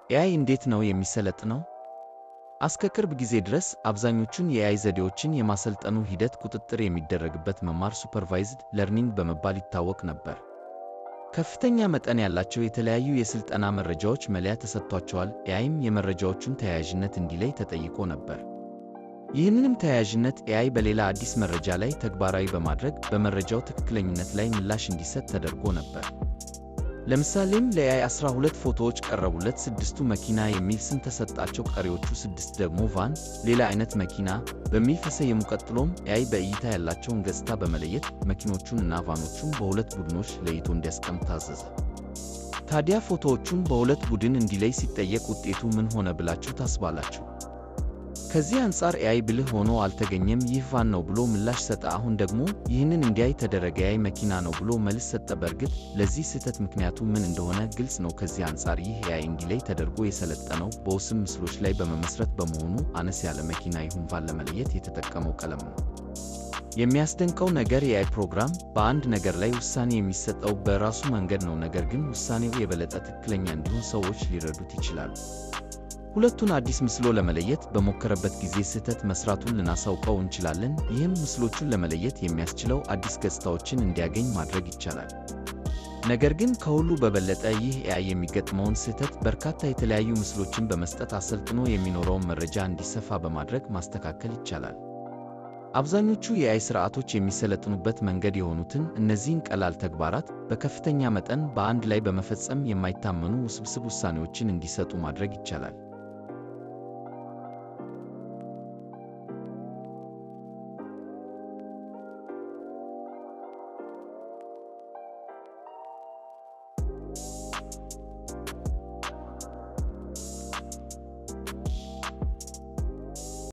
AI እንዴት ነው የሚሰለጥነው? እስከ ቅርብ ጊዜ ድረስ አብዛኞቹን የ AI ዘዴዎችን የማሰልጠኑ ሂደት ቁጥጥር የሚደረግበት መማር supervised learning በመባል ይታወቅ ነበር። ከፍተኛ መጠን ያላቸው የተለያዩ የስልጠና መረጃዎች መለያ ተሰጥቷቸዋል። AI ም የመረጃዎቹን ተያያዥነት እንዲለይ ተጠይቆ ነበር። ይህንንም ተያያዥነት AI በሌላ አዲስ መረጃ ላይ ተግባራዊ በማድረግ በመረጃው ትክክለኝነት ላይ ምላሽ እንዲሰጥ ተደርጎ ነበር። ለምሳሌም ለ AI 12 ፎቶዎች ቀረቡለት። ስድስቱ መኪና የሚል ስም ተሰጣቸው። ቀሪዎቹ ስድስት ደግሞ van፣ ሌላ አይነት መኪና በሚል ተሰየሙ። ቀጥሎም AI በእይታ ያላቸውን ገጽታ በመለየት መኪኖቹን እና van ኦቹን በሁለት ቡድኖች ለይቶ እንዲያስቀምጥ ታዘዘ። ታዲያ ፎቶዎቹን በሁለት ቡድን እንዲለይ ሲጠየቅ ውጤቱ ምን ሆነ ብላችሁ ታስባላችሁ? ከዚህ አንጻር AI ብልህ ሆኖ አልተገኘም። ይህ van ነው ብሎ ምላሽ ሰጠ። አሁን ደግሞ ይህንን እንዲያይ ተደረገ። AI መኪና ነው ብሎ መልስ ሰጠ። በእርግጥ ለዚህ ስህተት ምክንያቱ ምን እንደሆነ ግልጽ ነው። ከዚህ አንጻር ይህ AI እንዲለይ ተደርጎ የሰለጠነው በውስን ምስሎች ላይ በመመስረት በመሆኑ አነስ ያለ መኪና ይሁን van ለመለየት የተጠቀመው ቀለም ነው። የሚያስደንቀው ነገር የ AI ፕሮግራም በአንድ ነገር ላይ ውሳኔ የሚሰጠው በራሱ መንገድ ነው። ነገር ግን ውሳኔው የበለጠ ትክክለኛ እንዲሆን ሰዎች ሊረዱት ይችላሉ። ሁለቱን አዲስ ምስሎ ለመለየት በሞከረበት ጊዜ ስህተት መስራቱን ልናሳውቀው እንችላለን። ይህም ምስሎቹን ለመለየት የሚያስችለው አዲስ ገጽታዎችን እንዲያገኝ ማድረግ ይቻላል። ነገር ግን ከሁሉ በበለጠ ይህ AI የሚገጥመውን ስህተት በርካታ የተለያዩ ምስሎችን በመስጠት አሰልጥኖ የሚኖረውን መረጃ እንዲሰፋ በማድረግ ማስተካከል ይቻላል። አብዛኞቹ የ AI ስርዓቶች የሚሰለጥኑበት መንገድ የሆኑትን እነዚህን ቀላል ተግባራት በከፍተኛ መጠን በአንድ ላይ በመፈጸም የማይታመኑ ውስብስብ ውሳኔዎችን እንዲሰጡ ማድረግ ይቻላል።